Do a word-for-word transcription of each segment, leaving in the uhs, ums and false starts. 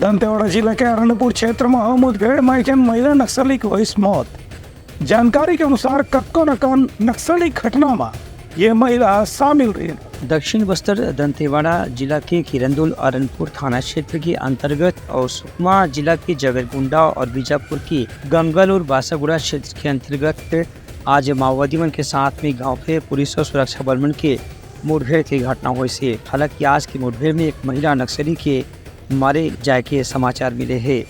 दंतेवाड़ा जिला के अरनपुर क्षेत्र म मुठभेड़ म एक झन महिला नक्सली के होइस मौत। जानकारी के अनुसार, कतको न कन नक्सली घटना म ये महिला शामिल रहिन। दक्षिण बस्तर दंतेवाड़ा जिला के किरंदुल अरनपुर थाना क्षेत्र के अंतर्गत और सुकमा जिला के जगरगुंडा और बीजापुर के गंगल और बासागुड़ा क्षेत्र के अंतर्गत आज माओवादी मन के साथ में गांव के पुलिस और सुरक्षा बल मन के मुठभेड़ के घटना होइस हे। हालांकि आज के मुठभेड़ में एक महिला नक्सली के मारे जाए के समाचार मिले हे।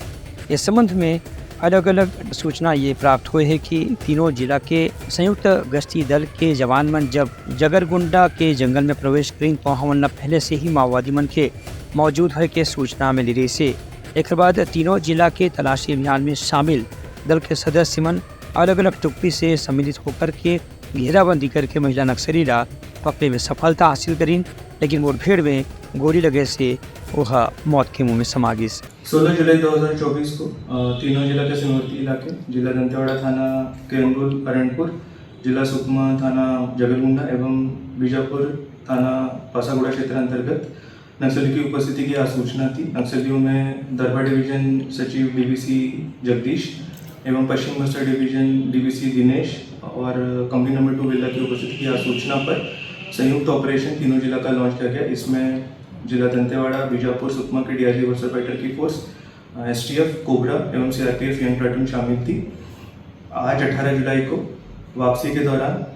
इस संबंध में अलग-अलग सूचना ये प्राप्त होए हे कि तीनों जिला के संयुक्त गश्ती दल के जवान मन जब जगरगुंडा के जंगल में प्रवेश करिन, तो हमन ला पहले से ही माओवादी मन के मौजूद होए के सूचना मिली रहिस हे। एकर बाद तीनों जिला के तलाशी अभियान में शामिल दल के सदस्य मन अलग-अलग टुकड़ी से सम्मिलित होकर के घेराबंदी करके महिला नक्सली ला पकड़े में सफलता हासिल करिन, लेकिन मुठभेड़ में गोली लगे से ओह मौत के मुंह में समा गिस। सोलह जुलाई दो हज़ार चौबीस को, अ, तीनों जिला के सीमावर्ती इलाके, जिला दंतेवाड़ा थाना किरंदुल अरनपुर, जिला सुकमा थाना जगरगुंडा एवं बीजापुर थाना पासागुड़ा क्षेत्र अंतर्गत नक्सली की उपस्थिति की आज सूचना थी। नक्सलियों में दरभा डिवीजन सचिव डीवीसी जगदीश एवं पश्चिम बस्तर डिवीजन डीवीसी दिनेश और कंपनी नंबर टू वेल्हा की उपस्थिति की आज सूचना पर संयुक्त ऑपरेशन तीनों जिला का लॉन्च किया गया। इसमें जिला दंतेवाड़ा, बीजापुर, सुकमा के डीआरजी बस्तर फाइटर की फोर्स, एसटीएफ, कोबरा एवं सीआरपीएफ यंग प्लाटून शामिल थी। आज अठारह जुलाई को वापसी के दौरान, अ,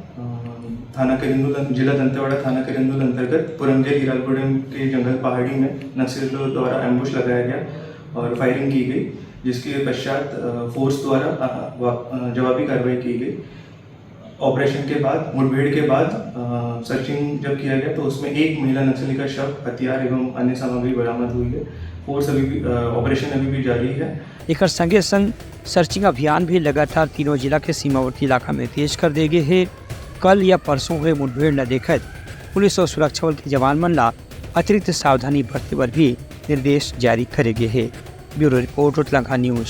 थाना किरंदुल, जिला दंतेवाड़ा थाना किरंदुल अंतर्गत पुरंगेल हीरालगुड़म के जंगल पहाड़ी में नक्सलियों द्वारा एम्बुश लगाया गया और फायरिंग की गई, जिसके पश्चात, अ, फोर्स द्वारा, अ, वा-, अ, जवाबी कार्रवाई की गई। ऑपरेशन के बाद, मुठभेड़ के बाद, अ, सर्चिंग जब किया गया तो उसमें एक महिला नक्सली का शव, हथियार एवं अन्य सामग्री बरामद हुई है। फोर्स अभी भी, अ, ऑपरेशन अभी भी जारी है। एकर संगे संग सर्चिंग अभियान भी लगातार तीनों जिला के सीमावर्ती इलाका में तेज कर दे गे हे। कल या परसों हुए मुठभेड़ ल देखत पुलिस और सुरक्षा बल के जवान मन ला अतिरिक्त सावधानी बरते बर भी निर्देश जारी करे गे हे। Bureau report, Utlangha news.